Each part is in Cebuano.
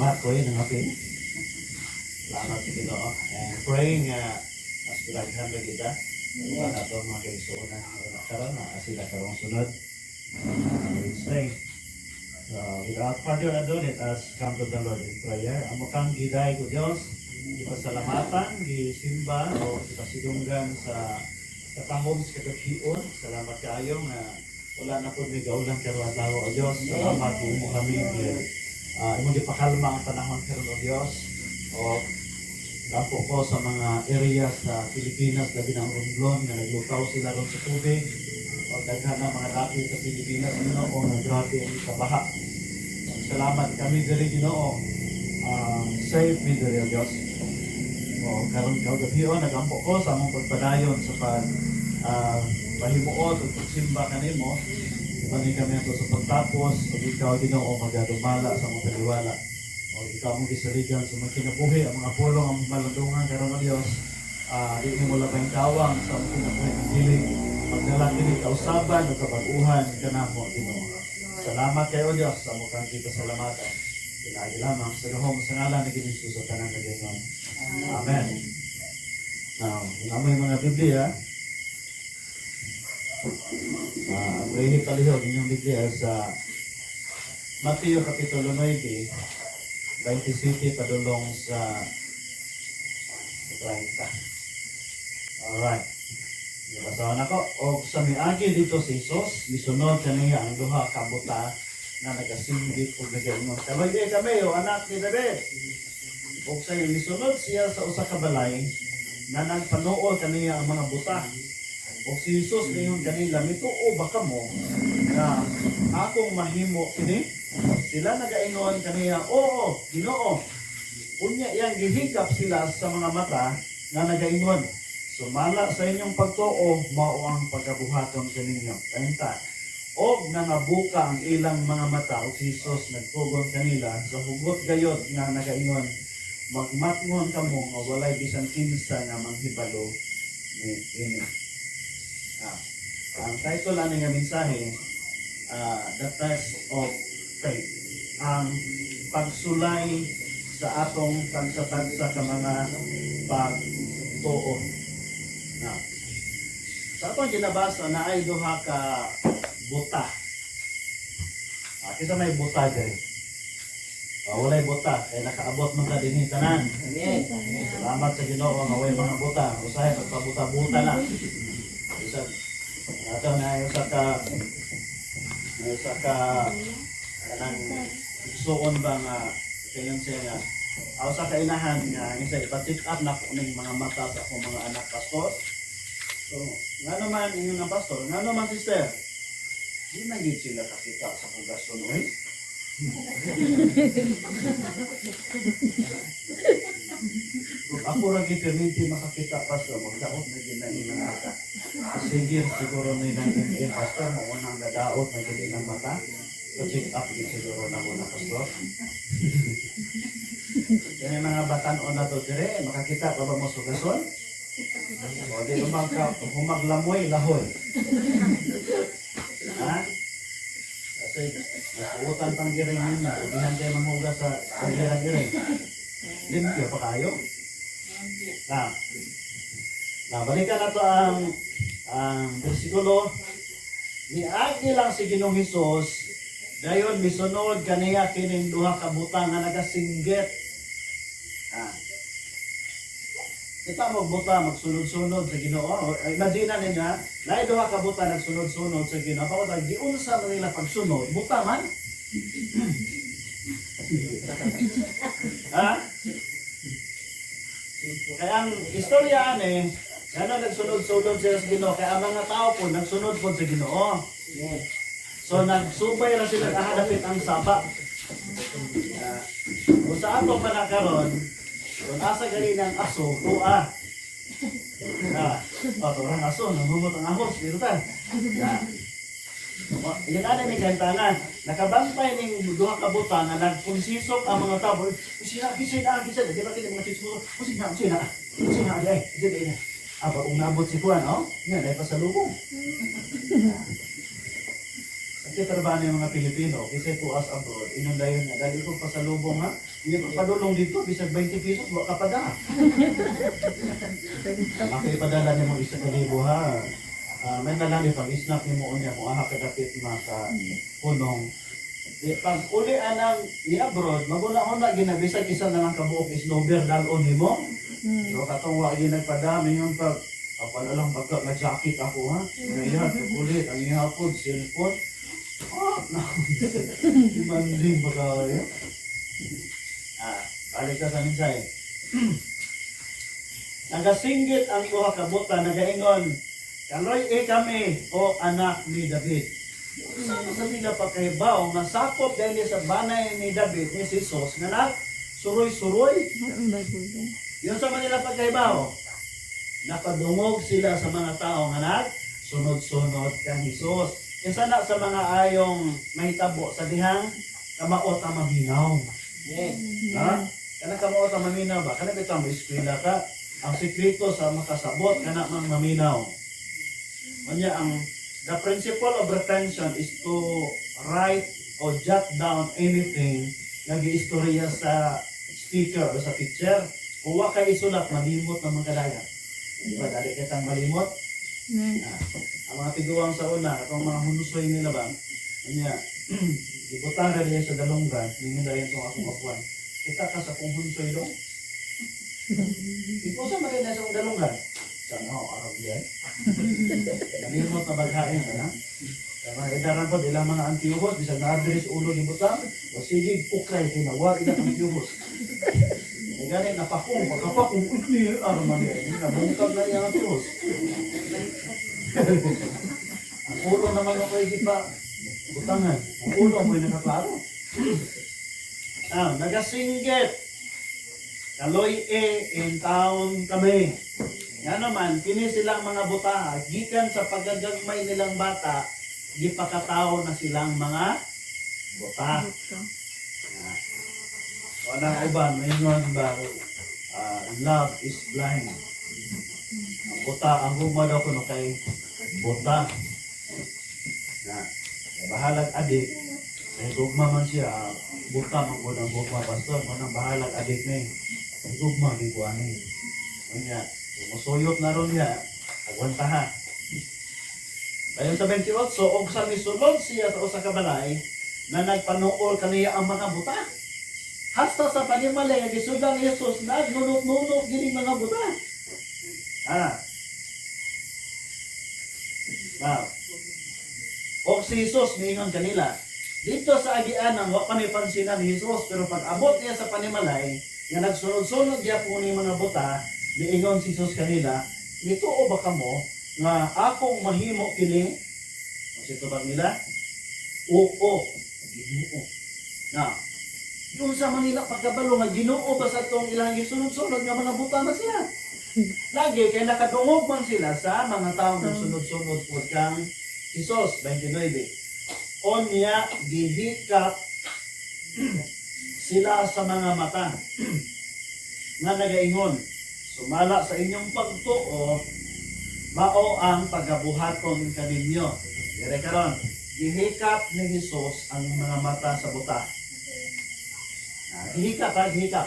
Matoy ng apil. Salamat sa Ginoo. And pray nga mas daghan pa kita. Para ato mga kaigsuonan karon na sila karong sunod Wednesday. So, without further ado, let us come to the Lord in prayer. Amo kang gidayeg, O Diyos, gipasalamatan, gisimba, o gipasidunggan sa katahom sa kagabhion. Salamat kaayo nga wala na po may gaulan karon adlaw, O Diyos. Salamat imo kami imong gipakalma ang panahon karon, O Diyos. O Gampo ko sa mga area sa Pilipinas, labi na ang Romblon, nga naglutaw sila ron sa tubig. O daghan na mga dapit sa Pilipinas, Ginoo, nga grabe ang kabaha. Salamat kami diri, Ginoo. Safe mi diri, O Diyos. O karon kagabion, nagampo ko sa among pagpadayon sa pag pahimuot ug pagsimba kanimo. Ubani kami ato sa pagtapos ug ikaw, Ginoo, magadumala sa among taliwala. O ikaw mong gisaligan sa mga kinabuhi, ang mga pulong ang malandungan karon, O Dios. Di nimo labay kawang sa among kinabuhi ng dili magdala kini kausaban ug kabag-uhan kanamo, Ginoo. Salamat kayo, O Dios, sa among kang gipasalamatan. Pinaagi lamang sa gahom sa ngalan ni Ginoong sa tanan nagaingon. Amen. Now, kung amoy mga Biblia, uh, palihog inyong Biblia sa Mateo Kapitulo 9, 27 padulong sa 30. Alright. Basahan ako. O sa miagi dito si Jesus, misunod kaniya ang duha ka buta nga nagasinggit ug nagaingon, "Kaluy-i kami, o anak ni David." Ug sa misunod siya sa usa ka balay na nagpanuol kaniya ang mga buta. Ug si Jesus ningon kanila, "Mituo ba kamo nga akong mahimo kini?" Sila nagaingon kaniya, "Oo, Ginoo." Unya iyang gihikap sila sa mga mata nga nagaingon, "Sumala sa inyong pagtuo, mao ang pagabuhaton kaninyo." 30. Og nangabuka ang ilang mga mata ug si Jesus nagtugon kanila sa hugot gayod nga nagaingon, "Magmatngon kamo nga walay bisan kinsa nga manghibalo ni ini." Ang title ani nga mensahe, The Test of Faith. Ang pagsulay sa atong tagsa-tagsa ka mga pagtuo. Now, sa atong ginabasa na ay duha ka buta. Kinsa may buta diri? Walay buta kay nakaabot man ta dinhi tanan. Amen. Salamat sa Ginoo nga walay mga buta. Usahay magpabuta-buta na. Isa ato na usa ka kanang suon ba nga kayon siya nga usa ka inahan nga isa ipa-check up na ko ning mga mata sa akong mga anak, pastor. So, nga naman ingon ng pastor, "Nga naman, sister?" "Di na gyud sila kakita sa hugason oy." "Kung ako ra gyud perminti makakita, pastor, magdaot na gyud na ilang mata." Sige, siguro nila eh, pastor, mao nang nadaot na gyud ilang mata. Pa-check up gyud siguro na muna, pastor. Kaya mga batan-on na to dire, makakita pa ba mo sa hugason? O di humaglamoy, lahoy. Ha? Kasi nasuotan pang giring yun na, ubihan kayo manghugas sa pagirang-giring. Limpyo pa kayo. Now, balikan na to ang bersikulo. Niagi lang si Ginoong Hesus, dayon misunod kaniya kining duha ka butang nga nagasinggit. Kita mo buta magsunod-sunod sa Ginoo. Imagine na ninyo ha, naay duha ka buta nagsunod-sunod sa Ginoo. Pagod giunsa man nila pagsunod, buta man. Ha? Kaya ang istorya ani, ngano nagsunod-sunod sila sa Ginoo, kaya ang mga tao po nagsunod po sa Ginoo. So nagsubay ra sila kahadapit ang saba. Kung sa ato pa na karon, kung asa gani ng aso, tuwa. Oh, turang aso, nanghumot ang ahos, dito ta. O, yan ana ni kantanan. Nakabantay ning duha ka buta nga nagpunsisok ang mga tao. Sina, sina, sina, di ba kini mga chismoso? O sina, sina, sina, di ay, di di. Ah, bagong nabot si Juan, oh. Nga, dahil pasalubong. Kita ba yung mga Pilipino, kasi to us abroad, ingon dayon nga, dali ko pasalubong ha, hindi ko padulong dito, bisag 20 pesos, wa ka pa da. Makipadala nimo 1,000 ha. Ah, may na lang pag snack nimo unya kung aha kadapit maka punong. Di, pag uli anang ni abroad, maguna-una ginabisag isa na lang kabuok isnober dalon nimo. So katong wa ginagpadami yung pag ako na lang pagka nga jacket ako ha. Ngayon, kulit, ang ihapon, cellphone. Ah, no. Demanding ba kayo? Ah, balik ka sa mensahe. Nagasinggit ang duha ka buta, nagaingon, "Kaloy e kami, o anak ni David." Sa sa nila pagkahibaw, nga sakop dahil sa banay ni David ni si Jesus, nga nag suroy-suroy. Yun sa Manila pagkaibaw, napadungog sila sa mga tao nga nag sunod-sunod kang Jesus. Isa na sa mga ayong mahitabo sa dihang kamaot ang maminaw. Yes. Ha? Kanang kamaot ang maminaw ba? Kanang bitaw mo eskwela ka. Ang sekreto sa makasabot kana mang maminaw. Unya ang the principle of retention is to write or jot down anything nga giistorya sa speaker o sa teacher. Kung wa kay isulat, malimot na mga kadaya. Di ba? Dali kitang malimot. Ah, ang mga tiguang sa una, atong mga hunusoy nila ba, unya, ibutang ra diya sa dalunggan, ningon dayon tong akong apuan. "Kita ka sa akong hunsoy dong." Ikaw sa man sa akong dalunggan. Sa ano, araw yan. Nalimot na baghain ka na. Kaya mga idaran po, ilang mga antiyubos, bisag na-address ulo ni butang, o sige, ukay, kinawar ilang antiyubos. Kaya gani, napakong, pagkapakong, uy, araw man yan, nabungkag na iyang antiyubos. Ang ulo naman ako ay pa butangan. Ang ulo mo ay nakaklaro. Ah, nagasinggit. "Kaloy e in town kami." Nga naman, kini silang mga buta, gikan sa pagagagmay nilang bata, gipakatao na silang mga buta. Ah. So, anang uban, maingon ba, ah, love is blind. Ang buta, ang gugma daw kuno kay buta. Na, bahalag adik, ay gugma man siya, ah, buta man gud ang gugma, pastor, manang bahalag adik ni. Ang gugma di ko ani. Unya, musuyot na ron niya, agwanta ha. Ayon sa 28, og sa misulod siya sa usa ka balay, na nagpanuol kaniya ang mga buta. Hasta sa panimalay nga gisudan ni Jesus, nagnunok-nunok gining mga buta. Ah. Now, og si Jesus niingon kanila, dito sa agian ang wa pa ni pansinan ni Jesus, pero pag abot niya sa panimalay, nga nagsunod-sunod gyapon ni mga buta, niingon si Jesus kanila, "Mituo ba kamo nga akong mahimo kini?" Ang situbag nila, "Oo, Ginoo." Na, doon sa Manila pagkabalo nga Ginoo ba sa tong ilang gisunod-sunod nga mga buta na sila. Lagi kay nakadungog man sila sa mga tawo nga sunod-sunod pod kang Jesus. 29. Onya gihikap sila sa mga mata nga nagaingon, "Sumala sa inyong pagtuo, mao ang pagabuhaton kaninyo." Dire karon, gihikap ni Jesus ang mga mata sa buta. Ah, gihikap ha, gihikap.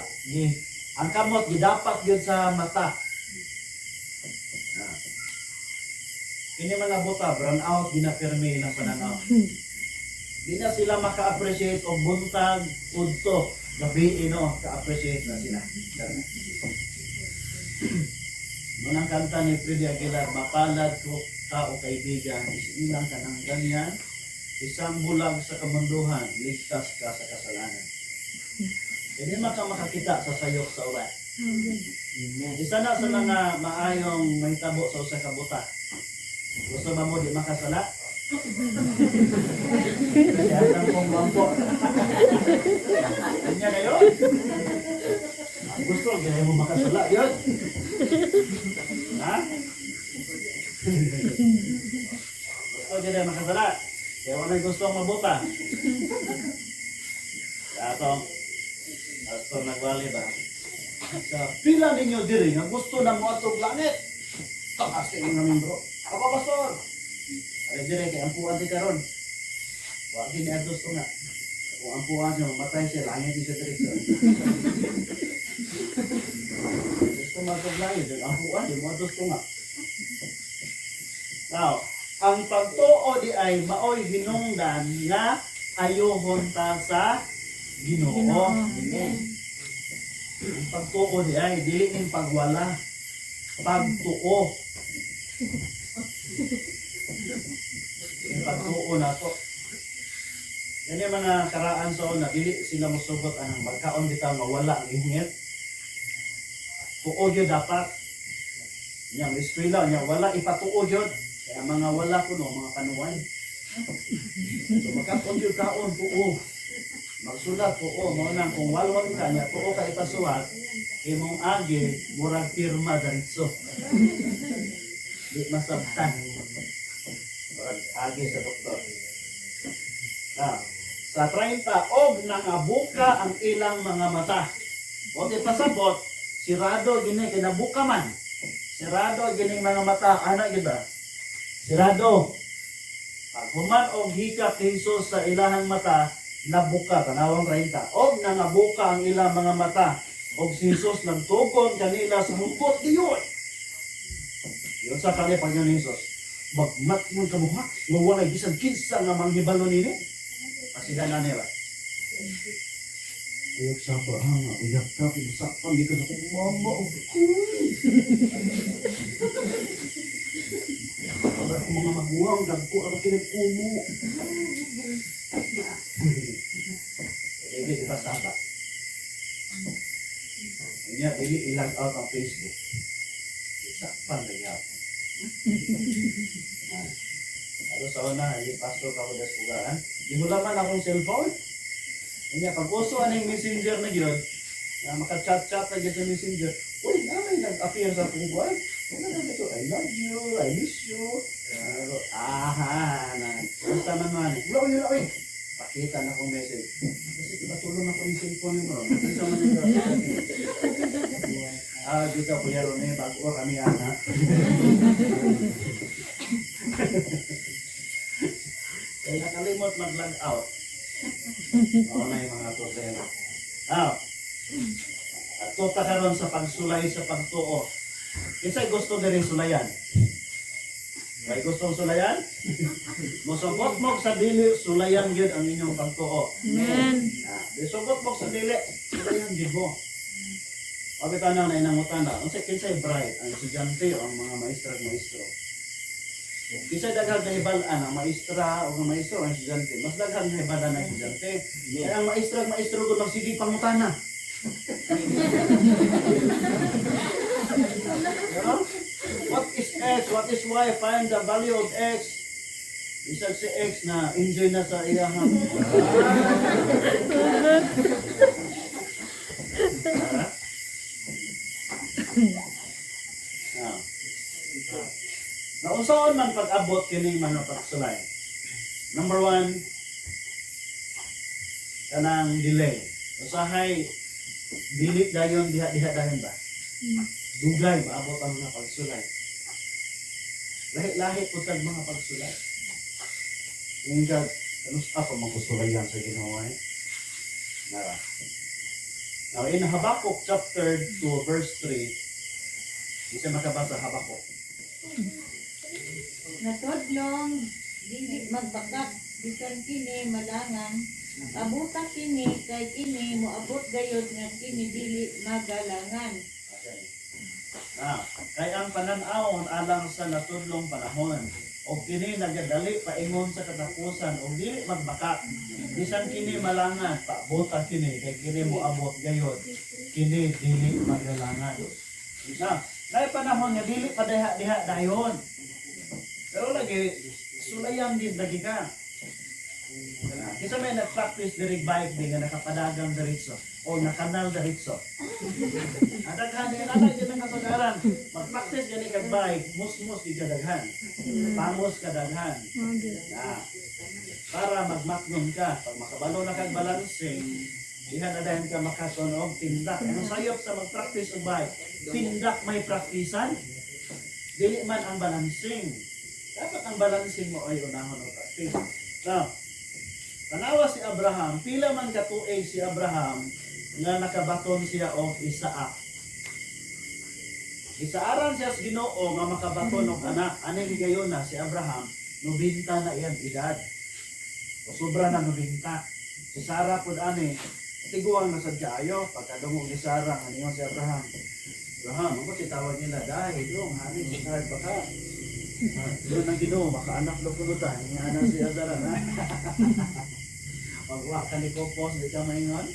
Ang kamot gidapat gyud sa mata. Ah. Kini mga buta, brown out, ginapirmi ilang pananaw. Di na sila maka-appreciate og buntag, udto, gabi ino, ka-appreciate na sila. Munang kanta ni Freddie Aguilar, "Mapalad ko ka o kaibigan, ilang ka ng ganyan, isang bulag sa kamunduhan, ligtas ka sa kasalanan." Hindi man ka makakita sa sayop sa ulan. Amen. Isa na sa mga maayong mahitabo sa usa ka buta. Gusto ba mo di makasala? Kaya lang kong mampo. Kanya na yun. Ah, gusto, gaya mo makasala yun. Ha? Gusto gaya makasala. Kaya wala gusto ang mabuta. Kaya atong pastor nagwali ba? Sa pila ninyo diri nga gusto na mo atog langit. Taas kay nga membro. "Ako, pastor." Ay dire kay ampuan ti karon. Wa gini ados to nga. Kung ang puwan siya, mamatay siya, langit din siya diretso. Gusto matog langit, ang puwan, di mo ados to nga. Now, ang pagtuo di ay maoy hinungdan nga ayohon ta sa Ginoo. Ginoo. Amen. Ang pagtuo di ay dili ning pagwala. Pagtuo. Yung pagtuo nato. Yan yung mga karaan sa una, dili sila mosugot anang pagkaon bitaw nga wala ang ihungit. Tuo gyud dapat. Nya may eskwela nya wala ipatuo gyud. Kaya mga wala kuno mga kanuan. So magkaon gyud kaon tuo. Magsulat tuo mao nang kung walwal ka nya tuo ka ipasuwat imong agi murag pirma diretso. Di masabtan. Murag agi sa doktor. Ah, sa 30, og nangabuka ang ilang mga mata. O di pasabot, sirado gini kay nabuka man. Sirado gini mga mata, ana gyud ba? Sirado. Pag human og hikap ni Jesus sa ilahang mata, nabuka tanawang 30. Og nangabuka ang ilang mga mata. Og si Jesus nagtugon kanila sa hungkot diyon. Yun sa kanya pag ni Jesus. Bagmat mo kamuha, nga walay bisan kinsa nga manghibalo nini. Pasida na nila. Uyag sa pa, ha, nga, uyag ka, pinasakpan, di ka sa kong mama, o Wala akong mga maguwang, dagko, ang kinagkumo. Dili, di ba saba? Kanya, dili ilag out ang Facebook. Sakpan na yapon. Ah. Pero sa una, ipasok ako des pugaan. Gihulaman akong cellphone. Kanya, pag uso aning messenger na gyud, na maka-chat-chat na gyud sa messenger, uy, na may nag-appear sa akong buwan. Wala na ito, I love you, I miss you. Pero, aha, na, basta man man. Wala, wala, wala. Pakita na akong message. Kasi diba tulong ako yung cellphone mo. Isa man yung Ah, dito Kuya Rone, bago kami ana. Kaya nakalimot mag-log out. Oo na yung mga problema. Ah, at tuta karon sa pagsulay sa pagtuo. Kinsay gusto diri sulayan? May gustong sulayan? Mosugot mo sa dili, sulayan gyud ang inyong pagtuo. Amen. Ah, isugot mo sa dili, sulayan gyud mo. O bitaw na inangutan na, unsa kinsay bright ang estudyante o ang mga maestra at maestro? Kinsay daghang nahibal-an ang maestra o ang maestro o ang estudyante? Mas daghang nahibal-an ang estudyante. Kaya ang maestra at maestro gud magsige pangutana. You know? What is X? What is Y? Find the value of X. Isag si X na enjoy na sa iyahang. Ah. Nausaon man pag-abot kining mga pagsulay. Number one, kanang delay. Usahay, dili dayon diha-diha dayon ba? Dugay maabot ang mga pagsulay. Lahi-lahi po tag mga pagsulay. Ingag, kanus ako magusulayan sa Ginoo eh. Nara. Now, in Habakkuk chapter 2 verse 3, isa makabasa Habakkuk. Natudlong, dili magbakat, bisan kini malangan, abuta kini kay kini moabot gayod nga kini dili magalangan. Okay. Ah, kay ang panan-awon alang sa natudlong panahon og kini nagadali paingon sa katapusan og dili magbaka bisan kini malangan paabota kini kay kini moabot gayod kini dili magalangan. Na, naay panahon nga dili pa diha diha dayon. Pero lagi sulayan gid lagi ka. Kinsa may nag-practice diri bike di nga nakapadagang diretso o nakanal diretso. Ang daghan din ana gyud ang kasagaran. Mag-practice gani kag bike, musmos gid ka daghan. Pangos ka daghan. Na, para magmaknon ka, pag makabalo na kag balancing, diha na dayon ka makaton og tindak. Ang sayop sa mag-practice og bike, tindak may praktisan, dili man ang balancing. Dapat ang balancing mo ay unahon og practice. Now, Tanawa si Abraham, pila man katuig si Abraham nga nakabaton siya og Isaac? Isaaran siya sa Ginoo nga makabaton og anak. Aning higayon na si Abraham, 90 na iyang edad. O sobra na 90. Si Sarah pud ani, tiguang na sad kaayo. Pagkadungog ni Sarah nga ningon si Abraham, "Abraham, ako si tawag nila dahil dong, hani si Sarah baka. Ah, yun ang Ginoo, makaanak daw kuno ta." Nga anak si Sarah na. Pagwa ka ni Kopos, di ka maingon.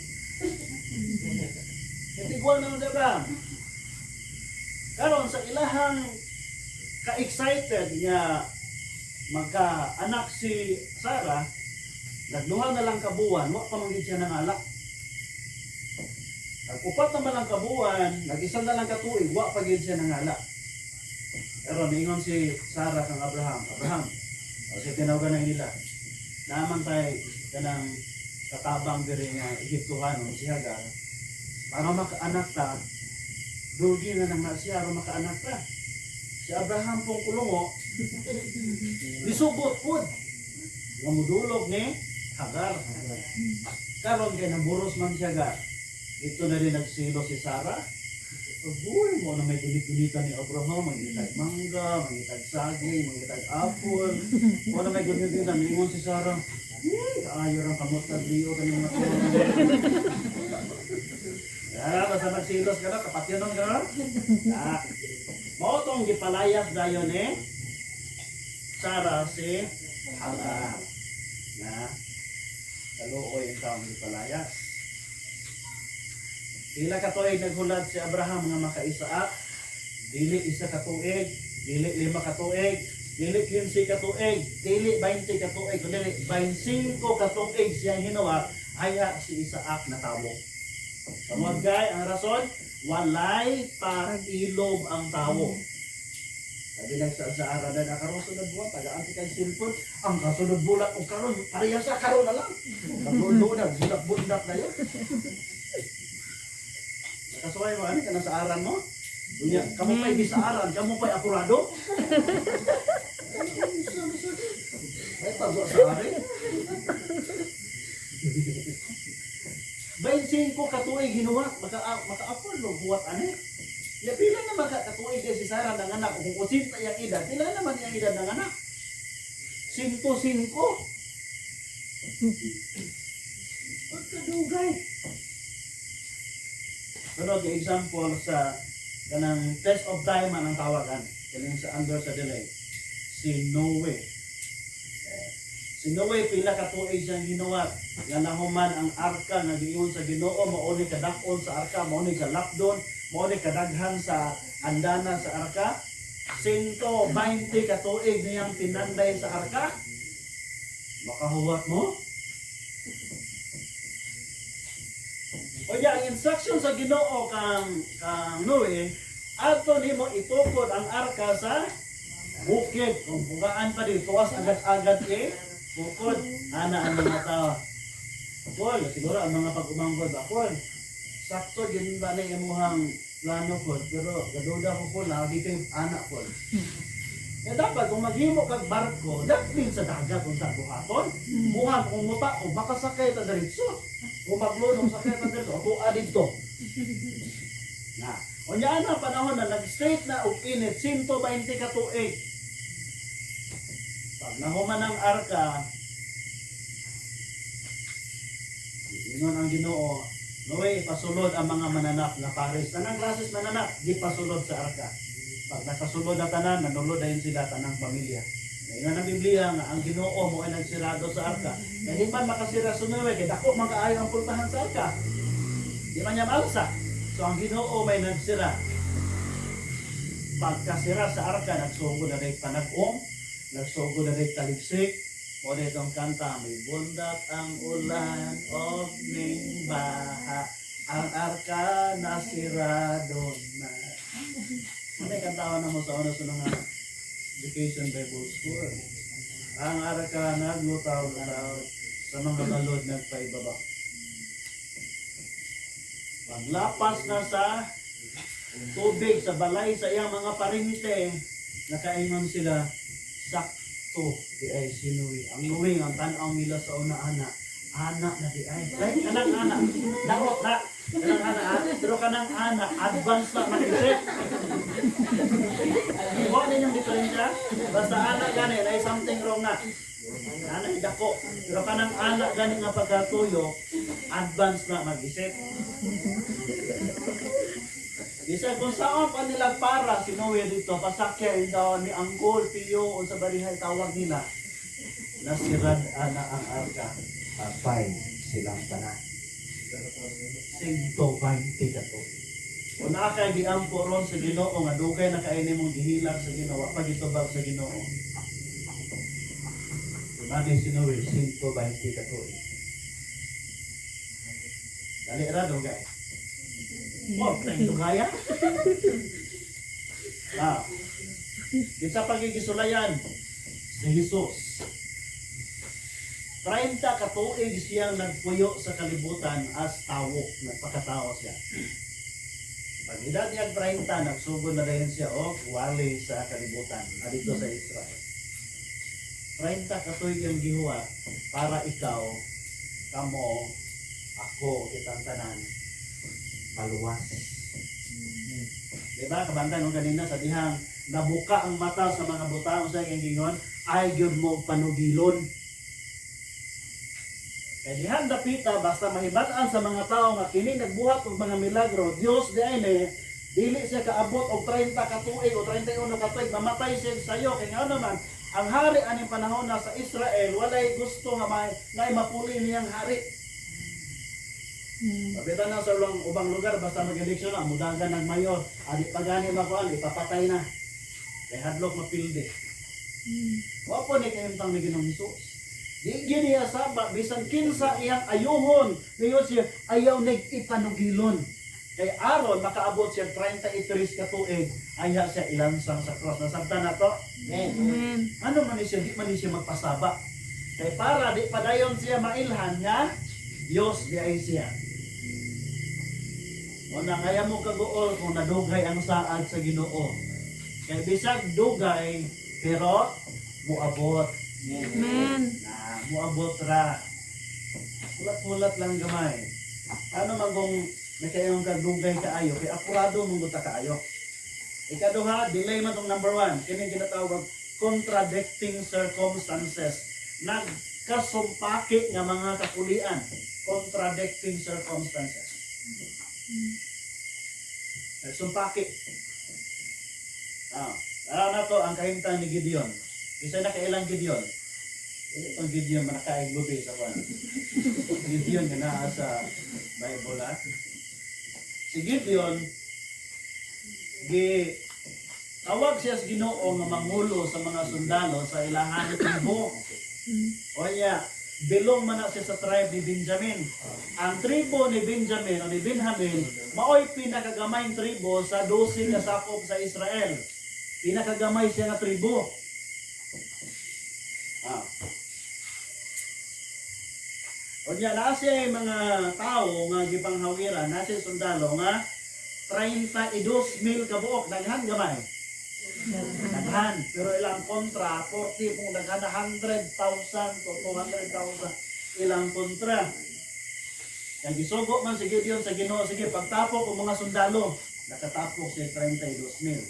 Tiguang na si Abraham. Karon sa ilahang ka-excited nga magka-anak si Sarah, nagduha na lang kabuwan, wa pa man gid siya nangalak. Nag-upat na man lang kabuwan, nag-isa na lang katuig, wa pa gid siya nangalak. Pero niingon si Sarah kang Abraham, "Abraham," o siya tinawagan na nila, "naman tay kanang katabang diri nga Egyptohanon, si Hagar, para makaanak ta, dugi na nang na siya aron makaanak ta." Si Abraham pong kulungo, nisugot pud nga mudulog ni Hagar. Karon kay naburos man siya Hagar. Ito na rin nagsilo si Sarah. Agoy mo na may gunit-gunitan ni Abraham, mangitag mangga, mangitag saging, mangitag apple. Mo na may gunit-gunitan, ningon si Sarah, "Kaayo rang kamot na liyo kani mga tulong." Ya, basta nagsilos ka na, kapatyanon ka na. Ah, mao tong gipalayas dayon eh. Sarah si Hagar. Na kaluoy ang taong gipalayas. Pila ka tuig naghulat si Abraham nga maka-Isaac? Dili 1 ka tuig, dili 5 ka tuig, dili 15 ka tuig, dili 20 ka tuig, kundi 25 ka tuig siyang hinuwat aya si Isaac natawo. Tungod kay ang rason, walay pag-ilob ang tawo. Sabi lang sa aradan, ang karon sunod buwan, tagaan si kag cellphone, ang kasunod bulan, o karon, pareha sa karon na lang. Naglulo na, bundak na yun. Nakasuway mo, ano ka na sa aran mo? Unya, kamo pa'y gisaaran, kamo pa'y akurado. Ay, pagwa sa ari. 25 katuig hinuwat, maka-afford og huwat ani. Ya pila naman ka katuig si Sarah ng anak kung 80 iyang edad, pila naman iyang edad ng anak? 105. Pagkadugay. Sunod yung example sa kanang test of time man ang tawagan. Kaning sa under sa delay. Si Noe. Eh, si Noe, pila ka tuig siyang hinuwat nga nahuman ang arka nga giingon sa Ginoo mao ni kadak-on sa arka, mao ni kalapdon, mao ni kadaghan sa andana sa arka. 120 ka tuig niyang pinanday sa arka. Makahuwat mo? O ya, ang instruction sa Ginoo kang Noe, adto nimo itukod ang arka sa bukid. Kung bugaan pa dito, tuwas agad-agad eh, bukod. Ana ang mga tao. Kol, siguro ang mga pag-umanggod ba, Kol, sakto yun ba na imuhang plano, Kol, pero gaduda ko, Kol, lagi kay anak, Kol. Kaya dapat kung maghimo kag barko, daplin sa dagat kung sa buhaton. Buhat kung muta o baka sakay ta diretso. Kung maglunong sakay ta diretso, ako didto. Na. Unya na panahon na nag-straight na og init, 120 ka tuig. Pag nahuman ang arka, ingon ang Ginoo, "Noe, ipasulod ang mga mananap nga pares. Tanang klases mananap, gipasulod sa arka." Pag nakasulod na tanan, nanulod dayon sila tanang pamilya. Ingon ang Biblia nga ang Ginoo mo ay nagsirado sa arka. Kaya di man makasira sa Noe, kay dako man kaayo ang pultahan sa arka. Di man niya maalsa. So ang Ginoo may nagsira. Pagkasira sa arka, nagsugod na rin panag-om, nagsugod na rin taligsik. O dito ang kanta, may bundak ang ulan og ning baha, ang arka nasirado na. Ano yung kantahan na mo sa una sa mga Vacation Bible School? Ang arka naglutaw-lutaw sa mga balod nagpaibaba. Paglapas na sa tubig sa balay sa iyang mga parente, nakaingon sila, "Sakto di ay si Noe." Ang Noe, ang tan-aw nila sa una-ana, Ana na diay. Right? Kanang ana. Daot na. Kanang ana ha? Pero kanang ana, advance na mag-isip. Wa ninyong diferensya? Basta ana gani, na something wrong na. Ana dako. Pero kanang ana gani nga pagkatuyo, advance na mag-isip. Bisa kung saan pa nila para si Noe dito, pasakya daw ni Angkol, Piyo, o sa barihay tawag nila. Nasirad ana ang arka, apay silang tanan. 120 ka to. Kung naa kay giampo ron sa Ginoo nga dugay na kaini mong gihilak sa Ginoo, wa pa gitubag sa Ginoo. Kumagay si Noe, 120 ka to. Dali ra dugay. Oh, tayong dugaya. Ah. Kinsa pagigisulayan si Jesus. 30 ka tuig siyang nagpuyo sa kalibutan as tawo, nagpakatao siya. Pag edad niya 30, nagsugod na rin siya og wali sa kalibutan, dito sa Israel. 30 ka tuig ang gihuwat para ikaw, kamo, ako, kitang tanan, maluwas. Diba? Kabanta nung kanina sa dihang nabuka ang mata sa mga butang sa iyang gingon, ay gyud mo panugilon. Kay dihang dapita basta mahibat-an sa mga tao nga kini nagbuhat og mga milagro, Dios di ay ni dili siya kaabot og 30 ka tuig o 31 ka tuig, mamatay siya sayo kay ngano naman ang hari aning panahon na sa Israel walay gusto nga may nga mapuli niyang hari. Pabitan na sa ubang, ubang lugar, basta mag-eleksyon na, mudagan ng mayor, adi pa gani makuan, ipapatay na. Kay hadlok mapilde. Wa po ni kahimtang ni Ginoong Hesus. Di gini saba, bisan kinsa iyang ayuhon, niyon siya, ayaw nig ipanugilon. Kay aron makaabot siya 33 ka tuig, ayha siya ilansang sa cross. Nasabtan na to? Amen. Amen. Ano man ni siya, di man ni siya magpasaba. Kay para di padayon siya mailhan nga, Dios di ay siya. Una, kaya mo kaguol kung nadugay ang saad sa Ginoo. Kay bisag dugay, pero muabot. Amen. Na, muabot ra. Hulat-hulat lang gamay. Ano man kung nakayong kagdugay kaayo, kay apurado mong guta kaayo. Ikaduha, delay man tong number one. Kini ginatawag contradicting circumstances. Nagkasumpaki nga mga kapulian. Contradicting circumstances. Nagsumpaki. Ah, araw na to ang kahimtang ni Gideon. Isa na kailang Gideon. Dili itong Gideon manakaig lubi sa kuan. Gideon nga naa sa Bible ah. Si Gideon gi tawag siya sa Ginoo nga mangulo sa mga sundalo sa ilahan tribo. O niya, belong man na siya sa tribe ni Benjamin. Ang tribo ni Benjamin o ni Benjamin, maoy pinakagamayng tribo sa 12 ka sakop sa Israel. Pinakagamay siya nga tribo. Ah. O niya, naa siya yung mga tao nga gipanghawiran, naa siya sundalo nga 32,000 kabuok, daghan gamay. Daghan, pero ilang kontra, 40 kung daghan na 100,000 to 200,000 ilang kontra. Kaya gisugo man si Gideon sa Ginoo, sige pagtapok og mga sundalo, nakatapok siya 32,000.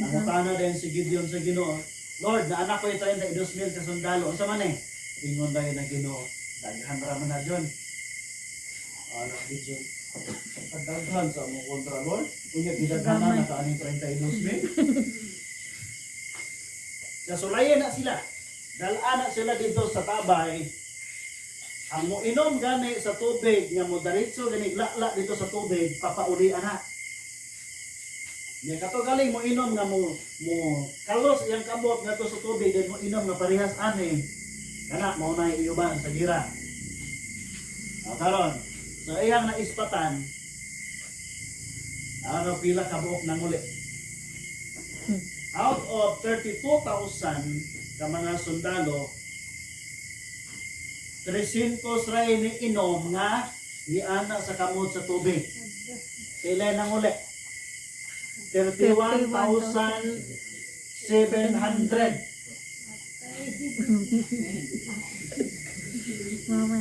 Nangutana din si Gideon sa Ginoo, "Lord, naanak ko yung 32,000 ka sundalo. Unsa man eh?" Ingon dayon na Ginoo, "Daghan ra man na John." Ano, Gideon, pagdaghan sa among kontra, Lord. Unya, gidaghanan na ka aning 32,000. Sa sulayan na sila. Dalaan na sila dito sa tabay. Ang moinom gani sa tubig nga mo diretso gani lala dito sa tubig, papaulian na. Nya kato galing mo inom nga mo mo kalos iyang kamot ngadto sa tubig, then mo inom nga parehas ani. Kana mao na iuban sa gira. O karon, so iyang naispatan ano pila ka buok nanguli. Out of 32,000 ka mga sundalo, 300 ray ni inom nga niana sa kamot sa tubig. Pila nang uli? 31,700. Mama.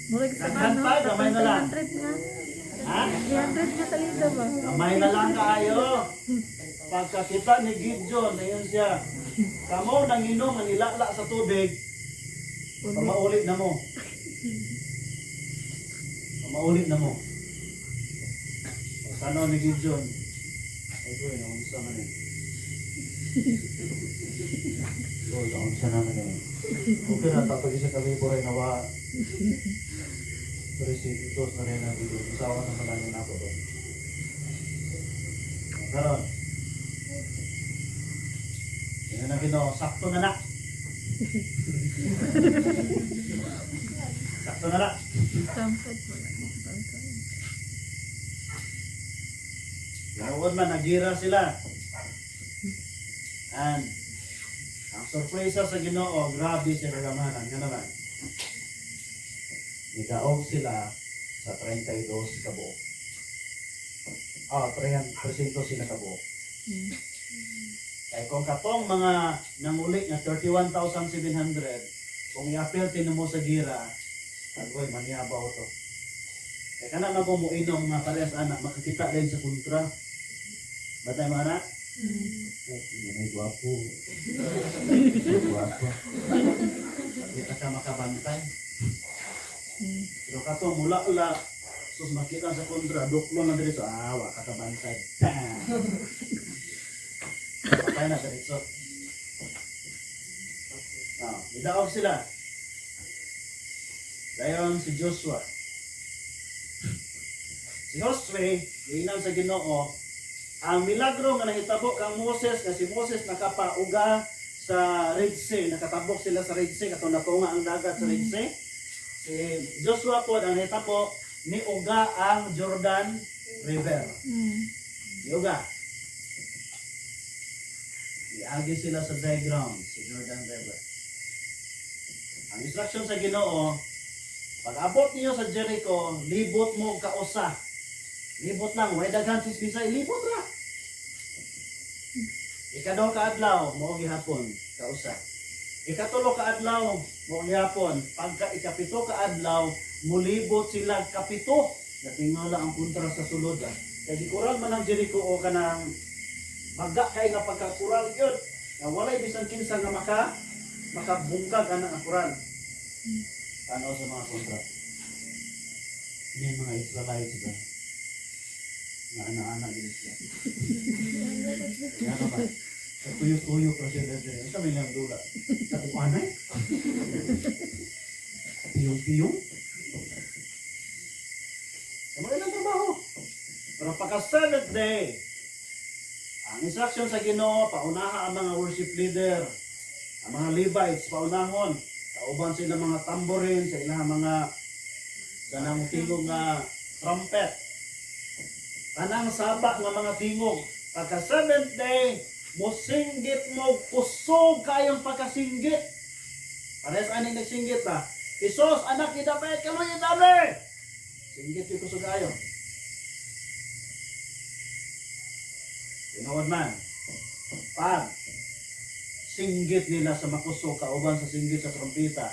Murag sa Daghan ano, pa, gamay na lang. 300 nga. Ha? 300 nga salida ba? Gamay na lang kaayo. Pagkakita ni Gideon, ayun siya. Kamo nanginom ang ilala sa tubig, pamaulit na mo. Pamaulit na mo. O, tanaw ni Gideon. Ay, ko, naunsa man eh. Lord, naunsa naman eh. Okay na, tapos isa kami po rin nawa. Pero si Dos na rin ang Gideon. Usawa naman lang ako doon. Karon. Yan na Ginoo, sakto na na. Sakto na na. Tamsad mo lang. Tamsad. Gawad man, nagira sila. And, ang sorpresa sa Ginoo, grabe sa kagamanan. Nga naman. Nidaog sila sa 32 kabuok. Ah, 300 sila kabuok. Kaya kung katong mga nanguli nga 31,700, kung i-appeal tinumo sa gira, agoy, maniabaw to. Kaya kana na ko mo inom nga parehas anak, makakita din sa kontra. Batay mo anak? Oh, may gwapo. May gwapo. Kita ka makabantay. Pero kato mula ula, sus makita sa kontra, duklo na diretso, ah, wa kakabantay. Bam! Patay na diretso. Ah, nidaog sila. Dayon si Joshua. Si Josue, giinan sa Ginoo, ang milagro nga nahitabo kang Moses, nga si Moses nakapauga sa Red Sea, nakatabok sila sa Red Sea, katong natunga ang dagat sa Red Sea. Si Joshua po ang nahitabo, niuga ang Jordan River. Niuga. Iagi sila sa dry ground, sa Jordan River. Ang instruction sa Ginoo, pag abot niyo sa Jericho, libot mo kausa. Libot lang, way daghan sis bisay, libot ra. Ikaduha ka adlaw, mao gihapon kausa. Ikatulo ka adlaw, mao gihapon. Pagka ikapito ka adlaw, mulibot sila kapito. Natingala ang kontra sa sulod ah. Kay gikural man ang Jericho o kanang baga kay nga pagkakural gyud. Nga walay bisan kinsa nga makabungkag ana ang kural. Tanaw sa mga kontra. Ini mga Israelites ba? Nga ana-ana gid sila. Nga naman. Tuyok-tuyok ra siya dito. Sa may lang dula. Sa kuanay? Piyong-piyong? Sa mga ilang trabaho. Pero pagka seventh day, ang instruction sa Ginoo, paunaha ang mga worship leader, ang mga Levites, paunahon. Kauban sila mga tamborin, sa ilang mga kanang tingog nga trumpet. Tanang saba nga mga tingog. Pagka seventh day, mosinggit mo, kusog kayong pagkasinggit. Parehas ani nagsinggit ba? Isos, anak ni David, kaluy dami! Singgit yung kusog kayo. Tinuod man, pag singgit nila sa makusog, kauban sa singgit sa trompeta,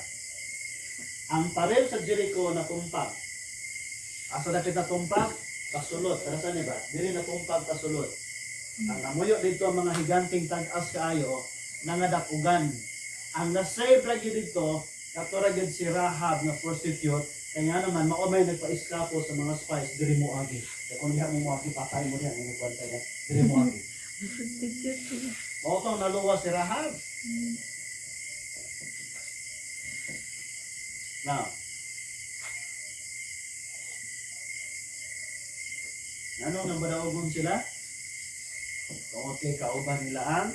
ang parel sa Jericho na tumpag. Asa dapit na tumpag? Kasulot. Para saan ba? Dili na tumpag kasulot. Ang namuyo dito ang mga higanting tag-as kaayo, nangadakugan. Ang nasave lagi dito, kato ra gyud si Rahab nga prostitute, kaya nga naman mao may nagpa-eskapo sa mga spies diri mo agi. Kaya kung diha mo moagi patay mo diha nga nagkwantay na diri mo agi. Prostitute. Mao tong naluwas si Rahab. Now, ano nga badaogon sila? Tungod kay kauban nila ang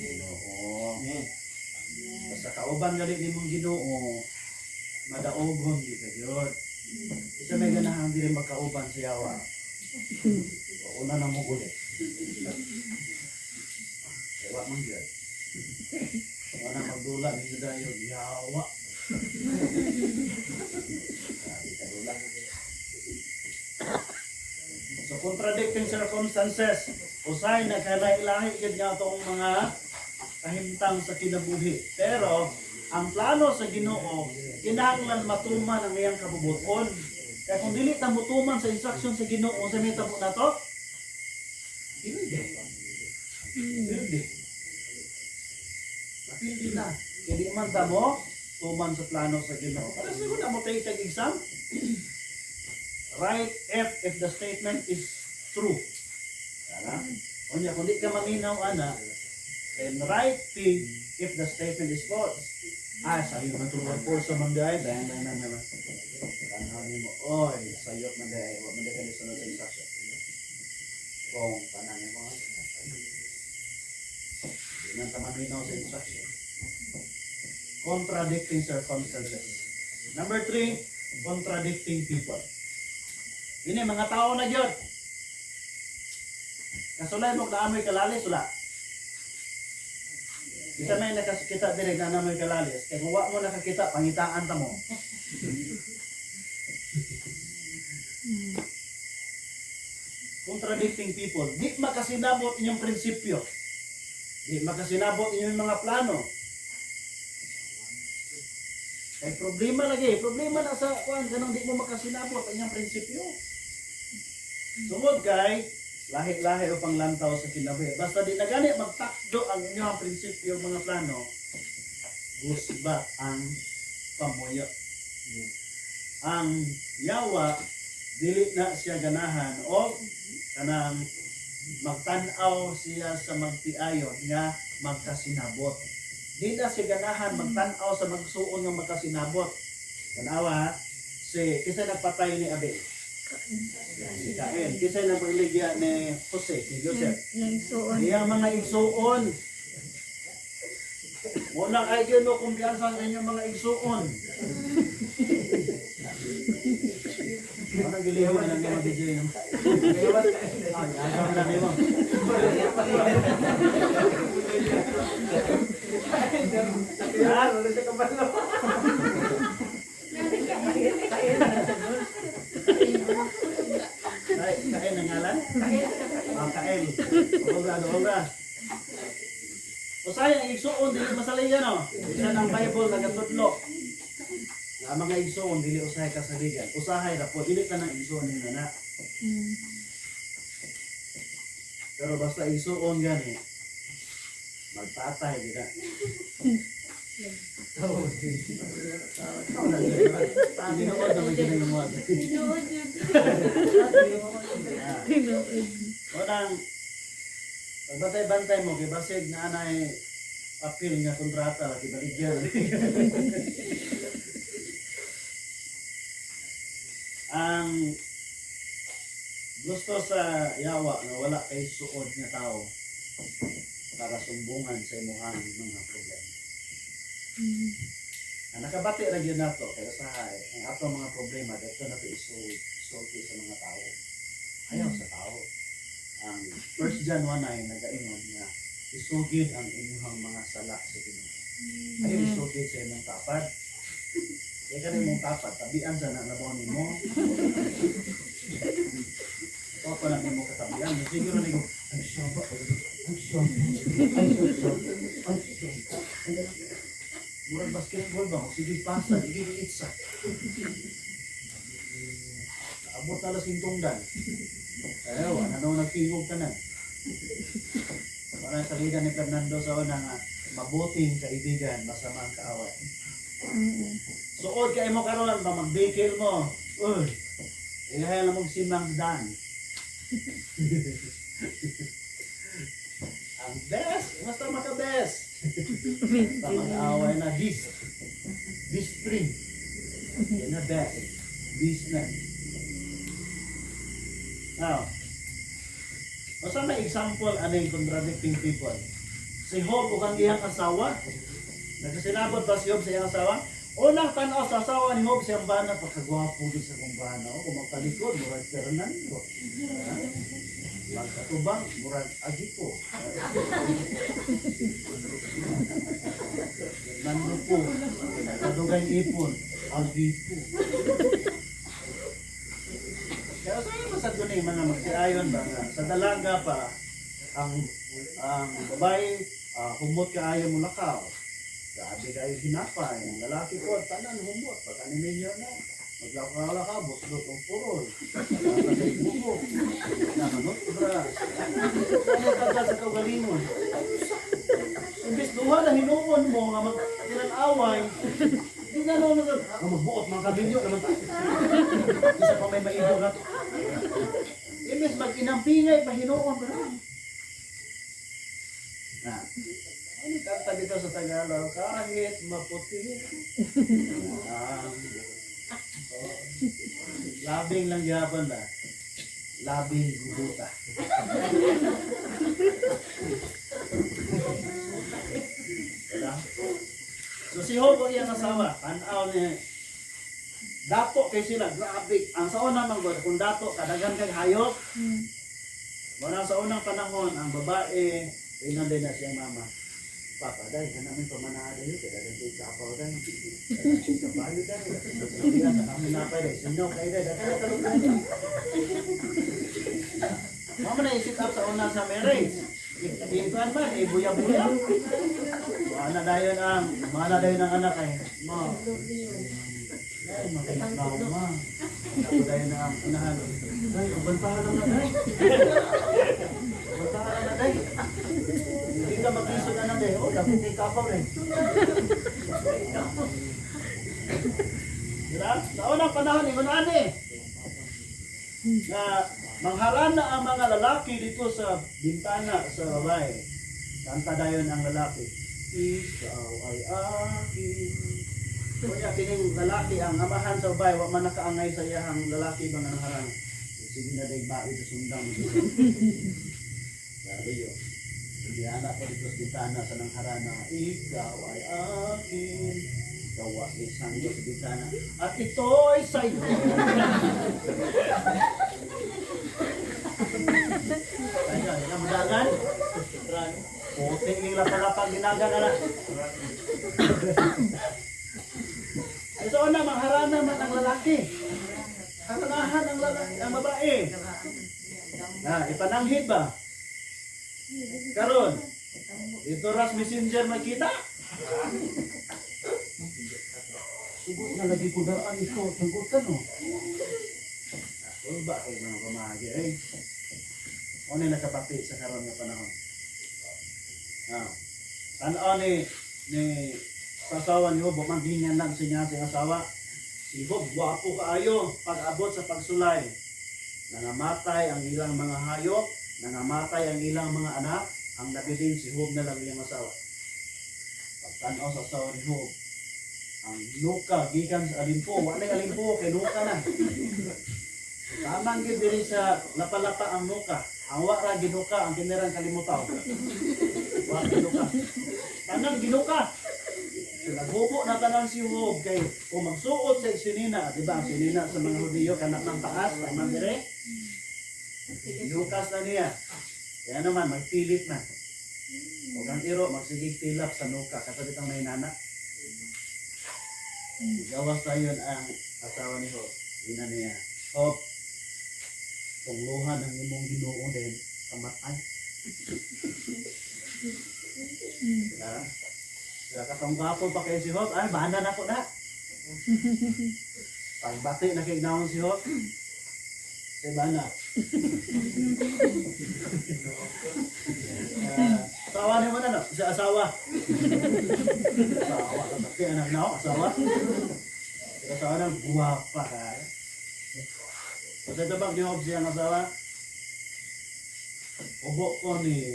Ginoo. Amen. Basta kauban gali nimong Ginoo, madaogon gyud ka gyud. Isa may ganahan dili magkauban sa yawa. Una na mo ulit. Yawa man gyud. Wala magdula ni sa dayon, yawa. Grabe ka dula. So contradicting circumstances, usay nagkalahi-lahi gid nga atong mga kahimtang sa kinabuhi. Pero Ang plano sa Ginoo kinahanglan matuman ang iyang kabubuton. Kaya kung dili ta motuman sa instruction sa Ginoo sa may tabo nato, hindi. Hindi. Napildi na. Kaya di man ta mo tuman sa plano sa Ginoo. Para siguro na mo take tag exam. Write F if the statement is true. Ana? Unya kung di ka maminaw ana, and write P if the statement is false. Ah, sayo man true or false sa man diay, dayan dayan dayan dayan. Tanaw nimo, oy, sayop man diay, wa man diay ka sunod sa instruction. Kung tanan nimo, di man ta maminaw sa instruction. Contradicting circumstances. Number three, contradicting people. Ini mga tao na gyud. Kasulay mo kaamoy kalalis wala. Bisa may nakakita dire na namoy kalalis. Kay kung wa mo nakakita, pangitaan ta mo. Contradicting people. Di makasinabot inyong prinsipyo. Di makasinabot inyong mga plano. Kay problema lagi, problema na sa kuan kanang di mo makasinabot ang inyong prinsipyo. Sungod kay lahi-lahi o panglantaw sa kinabuhi. Basta di na gani magtakdo ang inyong prinsipyo mga plano, gusba ang pamuyo. Ang yawa dili na siya ganahan o kanang magtan-aw siya sa magtiayon nga magkasinabot. Di na siya ganahan magtan-aw sa magsuon nga magkasinabot. Tanawa ha, si kinsa nagpatay ni Abel? Si Cain. Kinsa nagpaligya ni Jose, ni Joseph? Yung isuon. Iyang mga igsuon. Wala kay Ginoo kumpiyansa sa inyong mga igsuon. Ano giliw na lang nimo DJ no? Ah, agaw na nimo. Ay, kain ang ngalan? Ah, kain. Obra, obra. Usahay ang igsuon dili masaligan no. Isa ng Bible nagatudlo. Nga ang mga igsuon dili usahay kasaligan. Usahay ra po dili ka nang igsuon nila na. Pero basta igsuon gani magpatay gid na. Tinuod naman gid ang mga. Tinuod yun. Ah. Tinuod. Unang, pagbantay-bantay mo, kay basig na anay apil nga kontrata, kay baligyan. Ang gusto sa yawa nga wala kay suod nga tao para sumbungan sa imuhang mga problema. Ang nakabati ra gyud nato kay usahay ang atong mga problema dito nato isulti sa mga tao. Ayaw sa tao. Ang 1 John 1:9 nagaingon nga isugid ang inyong mga sala sa Ginoo. Ayaw isugid sa imong tapad. Kaya ka imong tapad, tabian sa nalabaw nimo. Ito pa lang nimo katabian. Siguro nigo, ang saba, ang saba, ang saba, ang saba. Murag basketball ba? Sige pasa, sige itsa. Abot na lang sintungdan. Ayaw, ano daw nagtingog ka na. Para sa lida ni Fernando sa una nga, mabuting kaibigan, masamang kaaway. Suod kay mo karon ba magbikil mo. Uy. Ilahay lang mong simang dan. Ang best, basta maka best. Tamang away na beast. Beast spring. Yan na best. Beast na. Now, basta may example ano yung contradicting people. Si Job ug ang iyang asawa. Nagkasinabot ba si Job sa iyang asawa? Unang tanaw sa asawa ni Job siyang bana, pagkagwapo gid sa kong bana. O, kung magtalikod, murag Fernando. Ha? Magkatubang, murag Agipo. Fernando po. Kadugay ipon, Agipo. Kaya sa iyo sa doon mga magsiayon ba nga sa dalaga pa ang babae humot kaayo mo lakaw. Grabe kayo hinapay. Ang lalaki ko, tanan humot. Pag animinyo na, maglaka-laka, buslot ang purol. Nakakasay buko. Namanot, bra. Ano ka sa kaugalingon? Imbis duha na hinuon mo nga magtinanaway, hindi na naman nga magbuot mga kabinyo naman tayo. Isa pa may maigo na to. Imbis mag-inampingay, pahinuon pa na. Na, ano kanta dito sa Tagalog? Kahit maputi. Ah, oh, labing lang gyapon ba? Labing guguta. Diba? So si Hobo iyang asawa, tanaw ni dato kay sila, grabe. Ang sa una man gud, kung dato kadagan kag hayop, wala sa unang panahon ang babae ingnan din na siyang mama. Papa, dahil ka namin pamanada yun, kaya dagan kay kapaw dahil. Dagan kay kabayo dahil. Dagan kay napay dahil. Sinyo kay dahil. Dagan kay kalugan. Mama na i-sit up sa una sa marriage. Ikuan man, ibuya-buya. Mana dayon ang anak ay. Ma. Ay, makinig na ako, ma. Ako dayon ang unahan. Ay, ubantahan lang na day. Ubantahan lang na day. Hindi ka magkiso na na day. Oh, dapat kay kapaw rin. Diba? Sa unang panahon, ingon ani. Na mangharana ang mga lalaki dito sa bintana sa babae. Kanta dayon ang lalaki. Ikaw ay akin. Kunya kining lalaki ang amahan sa babae, wa man nakaangay sa iyahang lalaki ba nga nangharana. Sige na day bae sa sundang. Sabi yo. Diana ko dito sa bintana sa nangharana. Ikaw ay akin. Gawa ni sanggo sa bintana. At ito ay sa'yo. Ayun, yan ang mudagan. Puti yung lapalapang ginagan na na. Ay, so una, mangharana man ang lalaki. Haranahan ang lalaki, ang babae. Na, ipananghid ba? Karon, ito ras messenger makita. Sugot na lagi ko daan ito, sagot ka no. Ako ba kay mga pamahagi eh. Ano yung nakapati sa karon nga panahon? Ah. Tanaw ni ni sa asawa ni Hobo, manghingan lang siya sa asawa. Si Hob, gwapo kaayo pag-abot sa pagsulay. Nangamatay ang ilang mga hayop, nangamatay ang ilang mga anak, ang nabilin si Hob na lang iyang asawa. Pagtanaw sa asawa ni Hob, ang nuka gikan sa alimpo, wala yung alimpo, kay nuka na. Tamang gid diri sa lapalapa ang nuka. Ang wa ra ginuka, ang kinirang kalimutaw. Wa ginuka. Tanang ginuka. So, naghubo na tanan si Hob kay kung magsuot sa sinina, di ba? Ang sinina sa mga Hudiyo kanak ng taas, tamang dire. Gihukas na niya. Kaya naman, magpilit na. Huwag ang iro, magsigig tilap sa nuka. Katabi itong nainana. Gawas na yun ang asawa ni Hob. Ina niya. Hob, tungluhan ang imong Ginoo din kamatay. Diba? Kaya katong gwapo pa kayo si Hob, ay bana na ko na. Pagbati na kay naon si Hob. Si bana. Ah, asawa ni mo na no? Sa asawa. Asawa, kabati anak na ako, asawa. Sa asawa na, guwapa ka. Kasi ito bang ni Hob siyang asawa? Ubo ko ni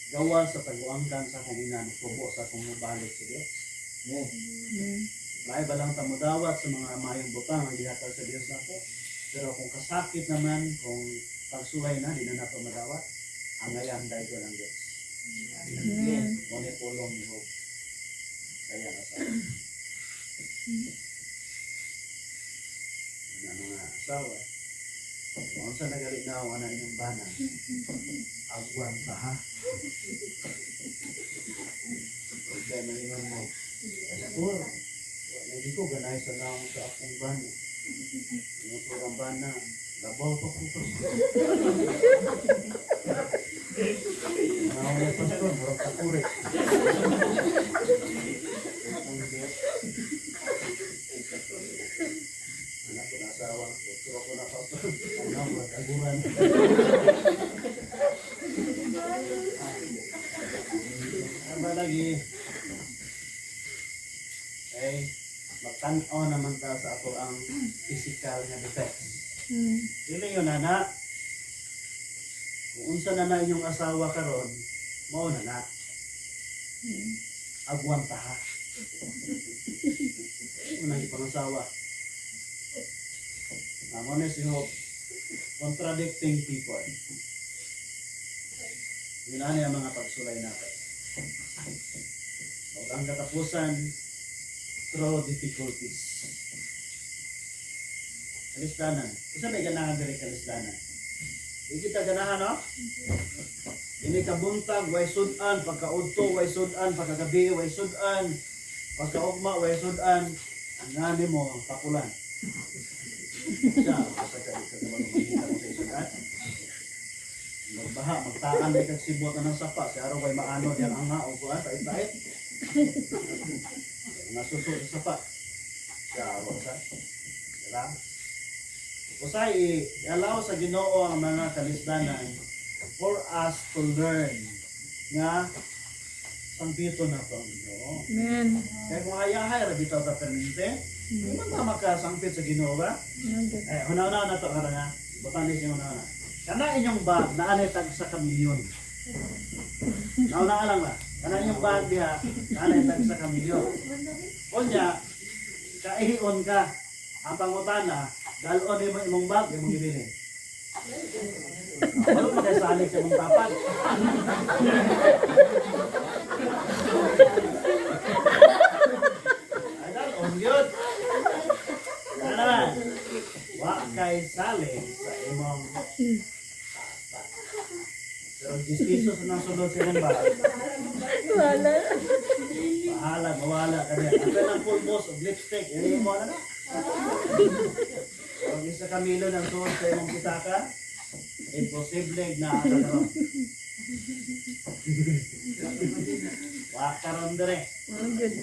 gawa sa taguangkan sa akong ina, kubo sa akong mubalik sa Dios. Amen. Lahi ba lang tamudawat sa mga mayong butang ang gihatag sa Dios nako. Pero kung kasakit naman, kung pagsulay na, di na nato madawat, ang ngayon dahil ko ng Diyos. Amen. Mo ni pulong ni Hob. Kaya asawa. Ano nga asawa? Kung sa nagalit na ako na inyong bana, agwan pa ha? Huwag kayo malingon mo. Pastor, hindi ko ganay sa naong sa akong bana. Yung turang bana, labaw pa ko pastor. Naong na pastor, murag takuri. Aba lagi. Okay. Magtan-aw naman ta sa ato ang physical nga defects. Dili yun na. Kung unsa na na inyong asawa karon, mao na na. Agwanta ha. Unang ipangasawa. Namo na si Hope. Contradicting people. Yun na ang mga pagsulay natin. Ug ang katapusan, through difficulties. Kalisdanan. Isa may ganahan diri kalisdanan? Di kita ganahan, no? Ini kabuntag, way sudan, pagkaudto, way sudan, pagkagabi, way sudan, pagkaugma, way sudan, ang ngani mo, pakulan. Siya, basta ka ka naman makita mo sa sudan. Magbaha, magtaan may kag sibot na ng sapa, si araw way maano diyan ang nga o kuan, pait-pait. Nasuso sa sapa. Siya araw sa. Diba? Usay, i-allow sa Ginoo ang mga kalisdanan for us to learn nga sangpito na to ang Ginoo. Amen. Kaya kung hayahay, ra bitaw ta permente, di man ta makasangpit sa Ginoo ba? Amen. Eh, una-una na to karon ha. Butan din siya una-una. Kana inyong bag na anay tag sa kamilyon. Nauna lang ba? Kana inyong bag diha, naanay tag sa kamilyon. Unya, kaihion ka. Ang pangutana, dalon nimo imong bag, imong gibilin. Wala pa kay salig sa imong tapad. Ay, dalon yun. Ano naman? Wa kay salig sa imong tapad. Pero 10 pesos na sulod sa imong bag. Wala. Bahala, mawala ka niya. Ang kanang pulbos of lipstick, yun mo na na. Pag isa Camilo ng suot sa imong pitaka, imposible na karon. Wa karon dire. Oh, good.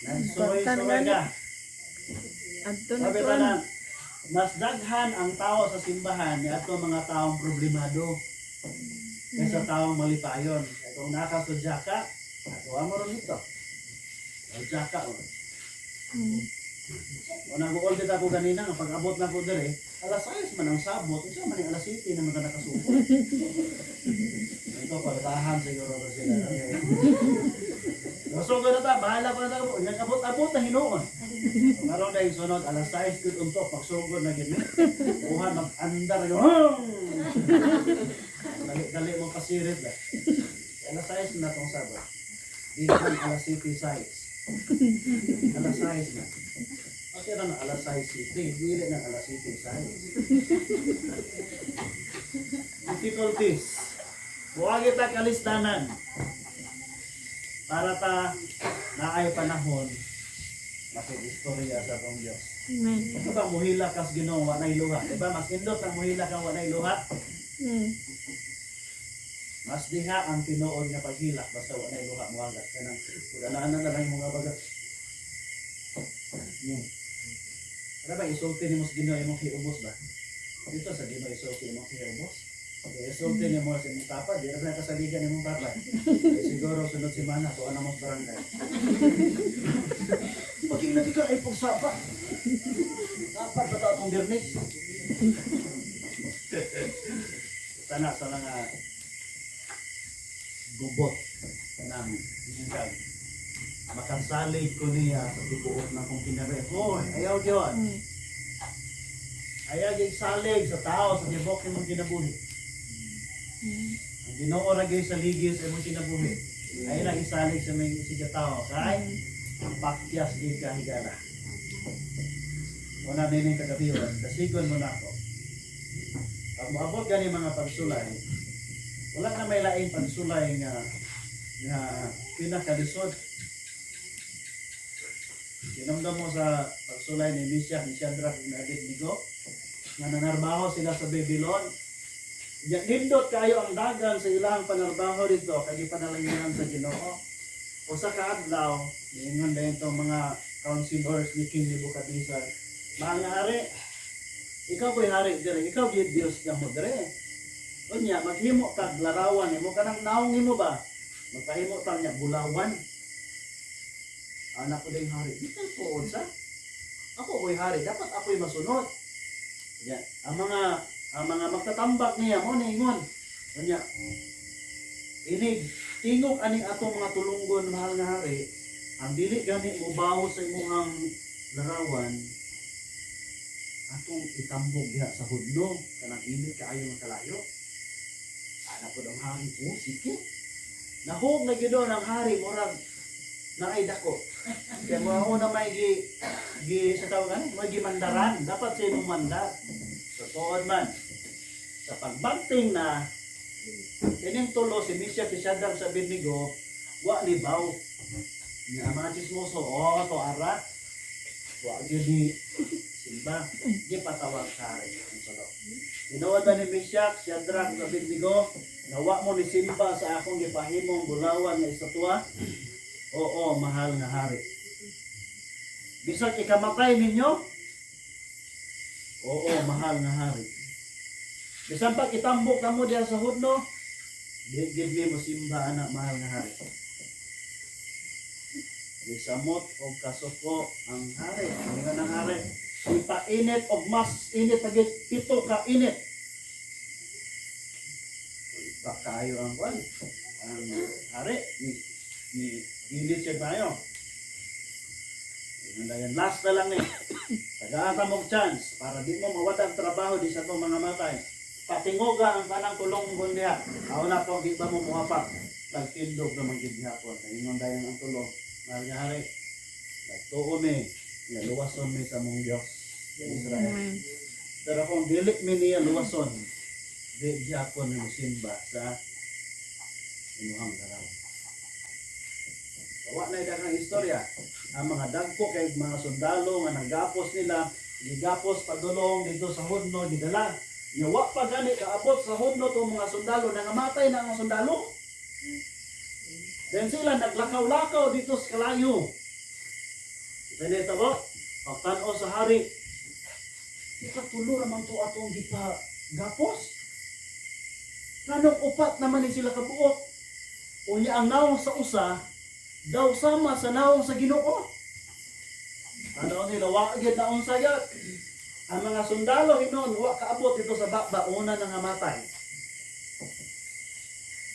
Nagsuroy-suroy ka. Adto na Sabi ko. pa na, mas daghan ang tao sa simbahan ni ato mga taong problemado kaysa taong malipayon. Kaya kung nakasudya ka, atuwa mo ron ito. Sudya ka. Oh. O nag-uol ako ganina, nga pag-abot na ko dire, alas 6 man ang sabot, unsa man ang alas 7 naman ka nakasupot. Ito, pagtahan siguro ko sila. Okay. So, na ta, bahala ko na ta. Nag-abot-abot na hinuon. Karon dahil sunod, alas 6 gud unto, pagsugod na gid mi. Uhan, mag-andar. Dali-dali mo kasirit ba. Alas 6 na tong sabot. Di man alas 7 size. Alas 6 na. Okay na alas 6 city, dili na alas 7 size. Difficulties. Huwag kita kalistanan para ta naay panahon makig-istorya sa atong Diyos. Amen. Ito ba muhila kas Ginoo wa nay luha? Diba mas indot ang muhila kang wa nay luha? Mas diha ang tinuod nga paghilak basta wa nay luha mohagas kanang kudanaan na lang imong abaga. Ano ba isulti nimo sa Ginoo imong hiubos ba? Dito sa Ginoo isulti imong hiubos. Okay, isulti nimo sa imong tapad, di na ba kasaligan imong tapad? Eh, siguro sunod semana tuwa na mo sa barangay. Maging ka ay pagsapa. Dapat ba ito atong Biyernes? Sana sa mga gubot ng hingkag. Makasalig ko niya sa tibuok na kong kinabi. Hoy, ayaw yun. Ayaw yung salig sa tao sa tibok imong kinabuhi. Ang Ginoo ra gyud sa ligi sa imong kinabuhi. Ayaw lang isalig sa mga sige tao. Kay pakyas gyud ka higala. Una din yung kagabi, kasigon mo na ako. Pag moabot gani mga pagsulay, wala na may laing pagsulay nga nga pinakalisod. Kinamdam mo sa pagsulay ni Meshach, ni Shadrach, ni Abednego, nga nanarbaho sila sa Babylon. Ya, nindot kayo ang dagan sa ilang panarbaho dito, kay gipanalanginan sa Ginoo. Usa ka adlaw, niingon dayon tong mga counselors ni King Nebuchadnezzar, "Mga hari, ikaw ko'y hari dire, ikaw gyud Dios na mo dire. Unya maghimo kag larawan nimo, kanang naong nimo ba? Magpahimo ta niya bulawan. Anak ko ding hari, di ka tuod sa. Ako ko'y hari, dapat ako'y masunod. Unya, ang mga magtatambak niya mo ningon. Unya, inig tingog aning atong mga tulunggon, mahal nga hari, ang dili gani mo bawo sa imong larawan, atong itambok diha sa hudno, kanang init kaayo nga kalayo. Ana pod ang hari, oh sige. Nahog na gyud ang hari, murag naay dako. Kaya mo na may gi gi sa tawag ani, may gimandaran, dapat sa imong manda. Totoo man. Sa pagbanting na kining tulo, si Meshack, si Shadrach, sa Abednego, wa libaw. Nga ang mga chismoso, oh, to ara. Wa gyud ni simba, gipatawag sa hari ang tulo. Tinuod ba ni Meshack, Shadrach, Abednego, nga wa mo ni simba sa akong gipahimong bulawan nga estatwa? Oo, mahal nga hari. Bisag ikamatay ninyo? Oo, mahal nga hari. Bisan pag itambok kamo diha sa hudno, di gid mi mo simba ana, mahal nga hari. Gisamot og kasuko ang hari. Ang ang hari, ipainit og mas init pa gid, 7 ka init. Pa kaayo ang kwan. Ang hari ni init siya kayo. Ingon dayon, last na lang ni. Tagaan ta mong chance para di mo mawala ang trabaho di sa itong mga matay. Patingoga ang kanang tulonggon diha. Aw na po, di ba mo muha? Nagtindog naman gid gihapon. Ingon dayon ang tulo. Mahal nga hari, nagtuo mi, nga luwason mi sa mong Dios, Israel. Amen. Pero kung dili mi niya luwason, di gihapon mi simba sa imuhang larawan. Wa na daghang istorya. Ang mga dagko kay mga sundalo nga nagapos nila, gigapos padulong dito sa hudno gidala. Nya wa pa gani kaabot sa hudno tong mga sundalo, nangamatay na ang sundalo. Then sila naglakaw-lakaw dito sa kalayo. Ganito po, pagtan-o sa hari, ikatulo raman to atong gipa gapos. Nganong upat naman ni sila kabuok? Unya ang naong sa usa, daw sama sa naong sa Ginoo. Ano nila, wa gyud na unsa yat. Ang mga sundalo hinon, wa kaabot dito sa bakba, una na nga matay.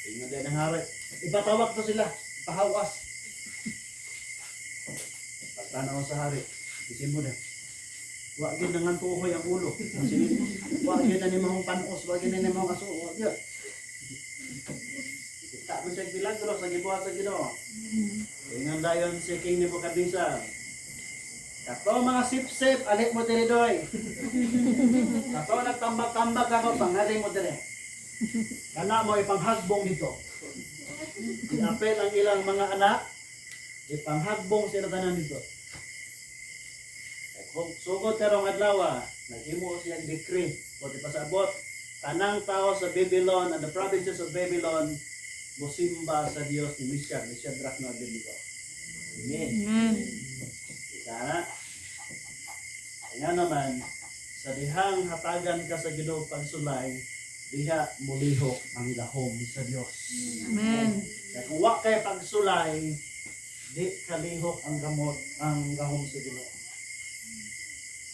Ingon din ang hari, ipatawag to sila, pahawas. Pagtanaw sa hari, isin mo na. Wa gyud na nga tuhoy ang ulo. Ang silid. Wa gyud na ni mahong panos, wa gyud na ni mahong aso, wa gyud. Kita mo siya milagro sa gibuhat sa Ginoo. Ingon dayon si King Nebuchadnezzar. Kato mga sip-sip, alik mo diri doy. Kato nagtambak-tambak ako, pangali mo diri. Kana mo ipanghagbong dito. Inapel ang ilang mga anak, ipanghagbong sila tanan dito. Kung sugod karong adlaw, naghimo siyang decree o di pasabot, tanang tao sa Babylon and the provinces of Babylon musimba sa Dios ni Meshach, ni Shadrach, ni Abednego. Amen. Amen. Kita na. Kaya naman, sa dihang hatagan ka sa Ginoo pagsulay, diha mulihok ang gahom sa Dios. Amen. Kaya kung wa kay pagsulay, di kalihok ang gamot ang gahom sa Ginoo.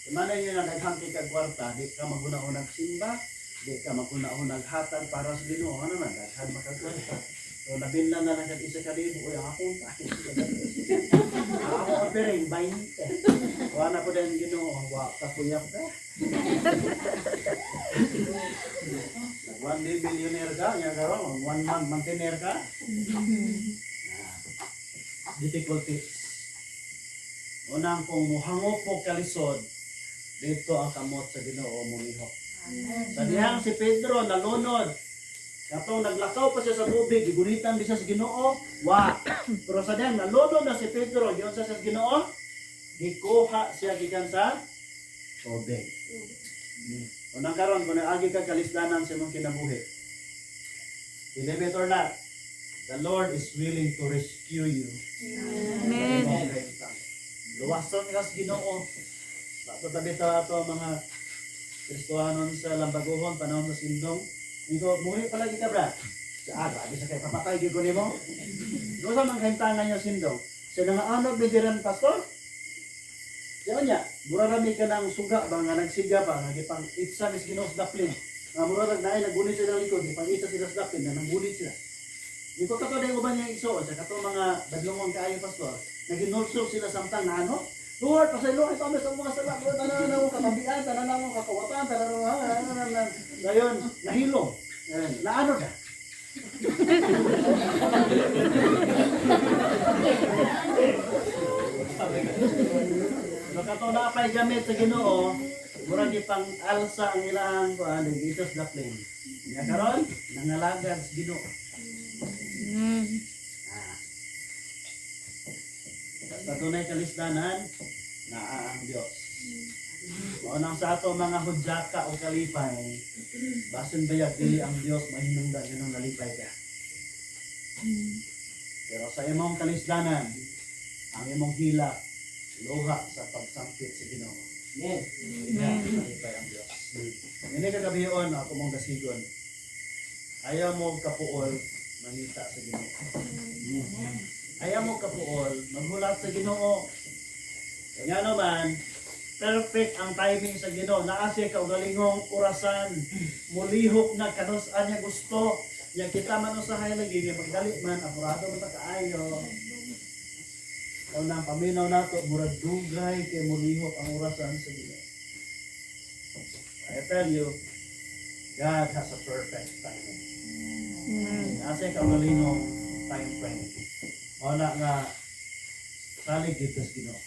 Manay nyo na daghang kay kag kwarta, di ka maguna-unag simba, di ka maguna-unag hatag para sa Ginoo. Ano man, daghan makagkwarta. So labin lang na lang kag 1,000, uy ako ako offering 20. Wa na ko din Ginoo, wa ka kuyap ka. Nag one day billionaire ka, nya karon one month maintainer ka. Ah, difficulties. Unang kung muhangop mo kalisod, dito ang kamot sa Ginoo mulihok. Sa dihang si Pedro nalunod, katong naglakaw pa siya sa tubig, gigunitan di siya sa Ginoo, wa. Pero sa dihang nalunod na si Pedro, giyon sa siya sa Ginoo, gikuha siya gikan sa tubig. Unang karon kung naagi ka kalisdanan sa imong kinabuhi, believe it or not, the Lord is willing to rescue you. Amen. Luwason ka sa Ginoo. Ato tabi ta ato ang mga Kristohanon sa Lambaguhon, panahon sa Sindong. Iko, muhi palagi ka, Brad. Sa aga, di sa kay papatay gyud ko nimo. Doon sa mga kahimtangan niya sindong. Sa nangaanod bidiran, pastor. Siya niya, mura rami ka ng suga ba nga nagsiga ba nga gipang itsa mis Ginoo sa daplin. Nga mura rag naay nagunit sila ng likod, gipang itsa sila sa daplin na nanggunit sila. Di ko kato dahil uban niya igsoon sa kato mga badlongon kaayo, pastor. Naginulsol sila samtang na ano? Lord, pasaylo ito kami sa mga sala. Lord, tanan na mo katabian, tanan na mo kakawatan, tanan na mo tanan na. Dayon, nahilom. Ayan, naano na. So kato na pa'y gamit sa Ginoo, murag ipang alsa ang ilang kuan dito sa daplin. Nya karon nangalagad sa Ginoo. Amen. Ah. Basta dunay kalisdanan, naa ang Dios. Mao nang sa ato mga hudyaka o kalipay, basin bayag dili ang Dios mahinungdan nganong nalipay ka. Pero sa imong kalisdanan, ang imong hila, luha sa pagsampit sa Ginoo. Amen. Amen. Malipay ang Dios. Ini kagabion ako mong dasigon. Ayaw mo kapuol mangita sa Ginoo. Ayaw mo kapuol maghulat sa Ginoo. Kaya naman, perfect ang timing sa Ginoo. Naa siya kaugalingong orasan. Mulihok na kanus-an niya gusto. Ya kita man usahay lagi nga magdali man apurado man ta kaayo. Kau nang paminaw nato murag dugay kay mulihok ang orasan sa Ginoo. I tell you, God has a perfect timing. Amen. Nasa kaugalingong time frame. O na nga salig dito sa Ginoo.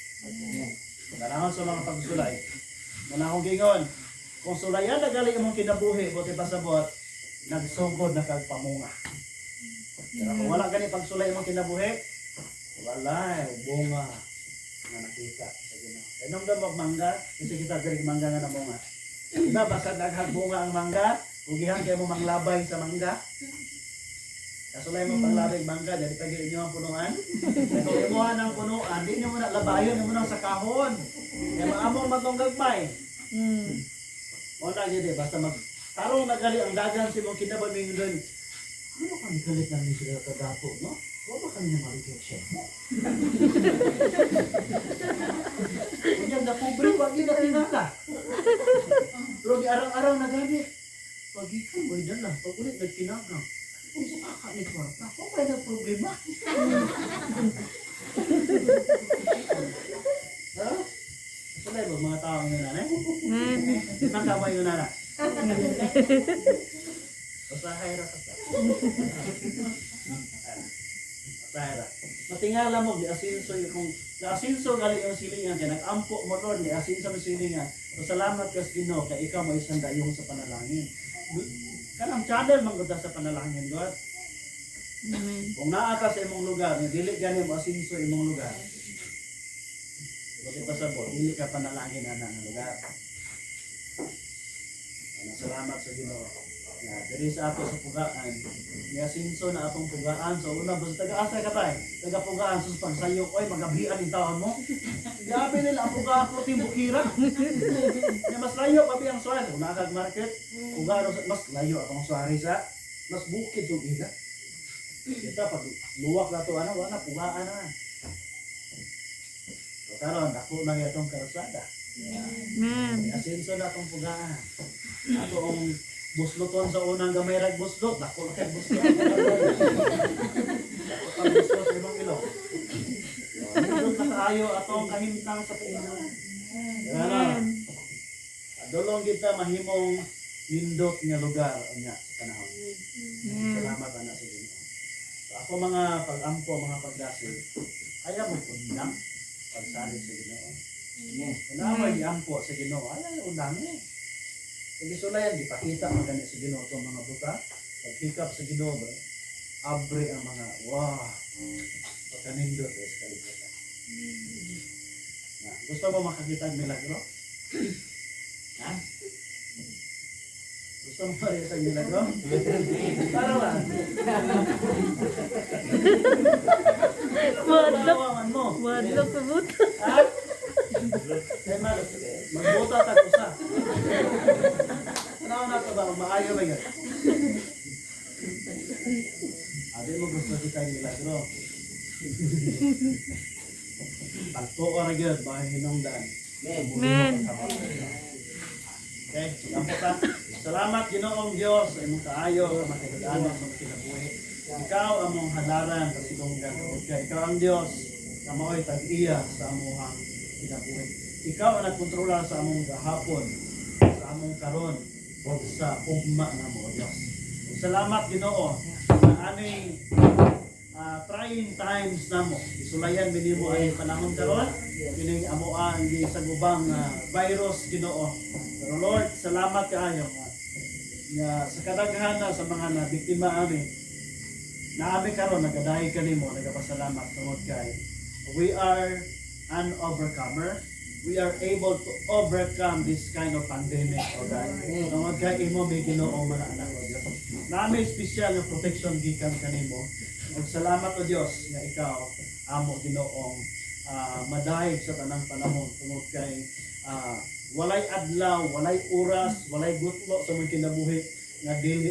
Danahon sa mga pagsulay. Muna akong gingon, kung sulayan na gali imong kinabuhi, buti pasabot, nagsugod na kag pamunga. Pero kung wala gani pagsulay imong kinabuhi, walay bunga nga nakita sa Ginoo. Kay nung damog mangga, kasi kita diri mangga nga namunga. Diba, basta daghang bunga ang mangga, ugihan kay mo manglabay sa mangga. Kasulay mo panglabay mangga, dali pa gyud inyo ang punuan. Kaya kung imuha ng punuan, di nyo muna labayon, nyo muna sa kahon. Kaya maamong matong gagmay. O na gyud eh, basta mag tarong nagali ang dagan sa imong kinabuhi doon. Ano kami galit namin sila kagapo, no? Wa ba kami na ma-rejection mo? Kunya na pobre, wag na tinala. Pero di arang-arang na gani. Pag ikaw mo'y dala, pag ulit nagtinagang. Kung sa kaka ni kwarta, kung may nagproblema. Ha? Sulay ba mga tao ngayon, nanay? Amen. Di ba ka mo yun, nana? Usahay ra ka sa. Usahay ra. Matingala mo, di asinso yung kung naasinso gali yung silingan, kaya nag-ampo mo Lord, ni asinso mo silingan. So salamat kas Ginoo kay ikaw mo isang dayong sa panalangin. Kanang channel man gud sa panalangin, God. Amen. Kung naa ka sa imong lugar, nga dili gani mo asinso imong lugar. Buti pasabot, dili ka panalangin ana nga lugar. Ano, salamat sa Ginoo. Ya, diri sa ato sa pugaan. Niasinso na atong pugaan. So una basta taga-asa ka ba eh? Taga pugaan sus pagsayok oy magabian in taon mo. Grabe nila ang pugaan ko timbukira. Ya mas layo pa ang suwari. Kung naa kag market, pugaan mas layo akong suwari sa mas bukid tong ila. Kita pag luwak na to ano, wala pugaan na. So karon dako na gyud atong karsada. Amen. Asinso na atong pugaan. Ato ang busloton sa unang gamay rag buslot, dako na kay buslot. Dako pang buslot sa imong ilong. So, nindot na kaayo atong kahimtang sa pugaan. Amen. Adulong kita mahimong nindot nga lugar unya sa panahon. Amen. Salamat ana sa Ginoo. So, ako mga pag-ampo, mga pagdasig, ayaw mo undang pagsalig sa Ginoo. Amen. Kung naa mo'y giampo sa Ginoo, ayaw undang eh. Kung gisulayan, gipakita man gani sa Ginoo itong mga buta. Paghikap sa Ginoo ba, abre ang mga, wow, pagkanindot eh sa kalibutan. Na, gusto mo makakita ang milagro? Ha? Gusto mo makakita ang milagro? Para ba? Madlok. Tawaman mo. Madlok sa buta. Ha? Kaya magbuta ta usa. Tanaw na to ba maayo ba yun? mo gusto kita yung milagro. Pagtuo ra gyud, bahay hinungdan. Amen. Okay, ampo ta. Salamat, Ginoong Dios, sa imong kaayo sa makigadanon sa mga kinabuhi. Ikaw among halaran kasidunggan kay ikaw ang Dios nga mao'y tag-iya sa amuhang kinabuhi. Ikaw ang nagkontrola sa among gahapon, sa among karon o sa ugma namo, o Dios. Ug salamat, Ginoo, sa aning trying times namo. Isulayan minimo ang panahon karon kining amo ang gisagubang virus, Ginoo. Pero Lord, salamat kaayo nga sa kadaghanan sa mga nabiktima ami na ami karon nagadayeg kanimo, nagapasalamat tungod kay we are an overcomer. We are able to overcome this kind of pandemic, O God. Tungod kay imo may Ginoo mga anak, O Dios. Nami espesyal nga protection gikan kanimo. Ug salamat, O Dios, nga ikaw amo Ginoong madayeg sa tanang panahon tungod kay walay adlaw, walay oras, walay gutlo sa mga kinabuhi nga dili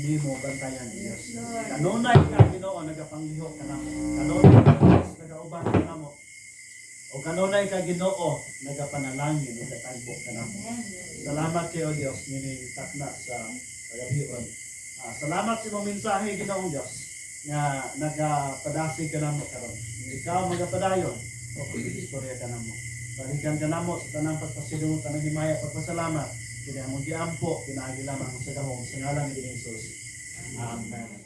nimo bantayan, Dios. Kanunay ka, Ginoo, nagapanglihok kanamo. Kanunay ka, Diyos, nagauban kanamo. O kanunay ka, Ginoo, nagapanalangin ug gatagbo kanamo. Salamat kay O Dios nining takna sa kagabion. Salamat sa imong mensahe, Ginoong Dios, nga nagapadasi ka namo karon. Ikaw magapadayon o istorya ka namo. Balikan ka namo sa tanang pagpasilong, tanang himaya, pagpasalamat. Kini among giampo, pinaagi lamang sa gahom sa ngalan ni Jesus. Amen.